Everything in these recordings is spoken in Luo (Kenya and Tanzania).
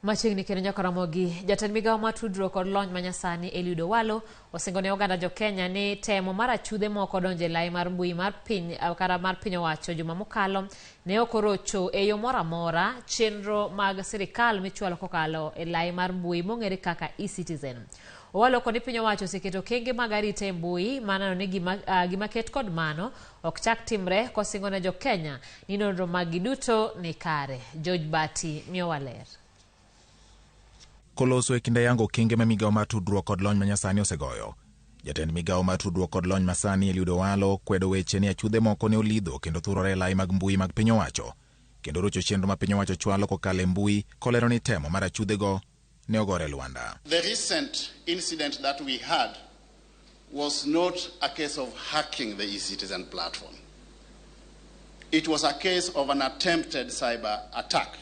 Machiegni kendo nyaka Ramogi, jatend migawo mar tudruok kod lony manyasani Eliud Owalo osingo ne oganda jo-Kenya ni temo mar achudhe moko donjo e lai mar mbui mar piny kata mar piny owacho juma mokalo ne ok orocho e yo moro amora chenro mag sirikal michwalo kokalo e lai mar mbui mong'ere kaka eCitizen. Owalo koni piny owacho oseketo okenge mag arita e mbui mar neno ni gima, gima ket kod mano ok chak timre kosingo ne jo-Kenya ni nonro maggi duto ni kare. George Bati miyowa ler. Koloso e kinde yango okenge ma migawo mar tudruok kod lony manyasani osegoyo. Jatend migawo mar tudruok kod lony masani Eliud Owalo kwedo weche ni achudhe moko ne olidho kendo thurore e lai mag mbui mag piny owacho kendo rocho chenro ma piny owacho chwalo kokalo e mbui kolero ni temo mar achudhego ne ogore lwanda. The recent incident that we had was not a case of hacking the eCitizen platform. It was a case of an attempted cyber attack.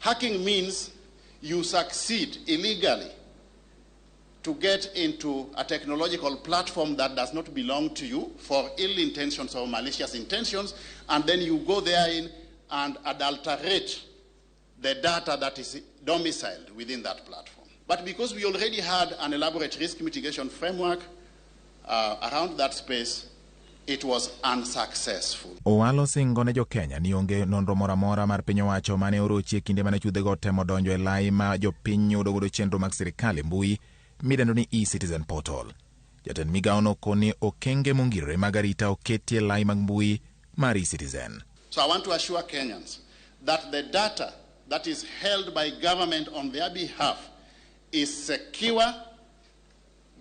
Hacking means you succeed illegally to get into a technological platform that does not belong to you for ill intentions or malicious intentions, and then you go therein and adulterate the data that is domiciled within that platform. But because we already had an elaborate risk mitigation framework around that space, it was unsuccessful. Owalo singo ne jo-Kenya ni onge nonro moro amora mar piny owacho mane orochi e kinde mane chudhego temo donjo e lai ma jopiny yudo godo chenro mag sirikal e mbui midendo ni eCitizen portal. Jatend migawono koni okenge mongirore mag arita oketi e lai mag mbui mar eCitizen. So I want to assure Kenyans that the data that is held by government on their behalf is secure.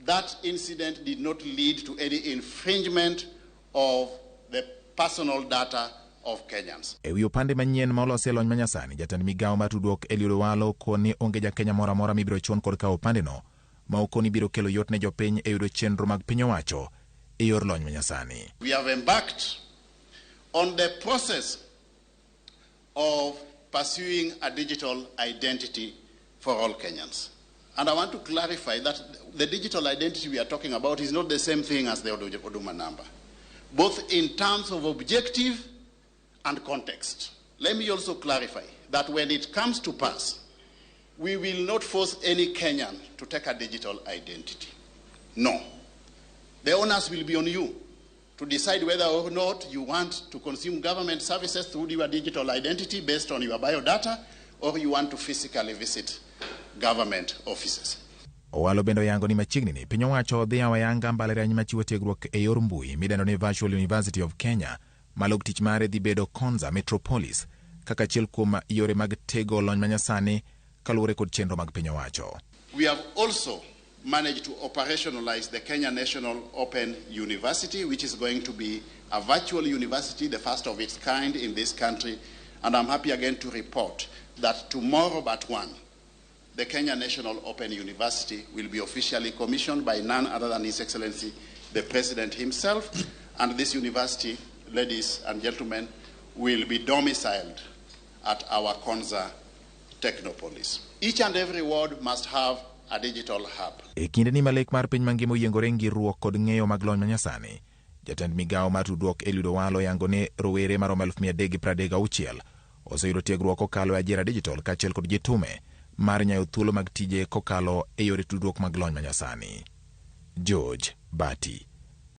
That incident did not lead to any infringement of the personal data of Kenyans. E wi opande manyien ma olosi e lony manyasani, jatend migawo mar tudruok Eliud Owalo koni onge ja-Kenya moro amora mibiro chun kod kawo opandeno ma okoni biro kelo yot ne jopiny e yudo chenro mag piny owacho e yor lony manyasani. We have embarked on the process of pursuing a digital identity for all Kenyans. And I want to clarify that the digital identity we are talking about is not the same thing as the Huduma number, both in terms of objective and context. Let me also clarify that when it comes to pass, we will not force any Kenyan to take a digital identity. No. The onus will be on you to decide whether or not you want to consume government services through your digital identity based on your biodata, or you want to physically visit government offices. Owalo bende oyango ni machiegni ni piny owacho dhi yawo ayanga mbalariany machiwo tiegruok e yor mbui midendo ni Virtual University of Kenya ma log tich mare dhi bedo Konza Metropolis kaka achiel kuom yore mag tego lony manyasani kaluwore kod chenro mag piny owacho. We have also managed to operationalize the Kenya National Open University, which is going to be a virtual university, the first of its kind in this country. And I'm happy again to report that tomorrow but one, the Kenya National Open University will be officially commissioned by none other than His Excellency, the President himself. And this university, ladies and gentlemen, will be domiciled at our Konza Technopolis. Each and every ward must have a digital hub. E kinde ni ma lek mar piny mangima oyiengore ngirruok kod ng'eyo mag lony manyasani, jatend migawo mar tudruok Eliud Owalo yango ni rowere maromo 336,000 oseyudo tiegruok kokalo e Ajira Digital kaachiel kod jitume mar nyayo thuolo mag tije kokalo e yore tudruok mag lony manyasani. George Bati,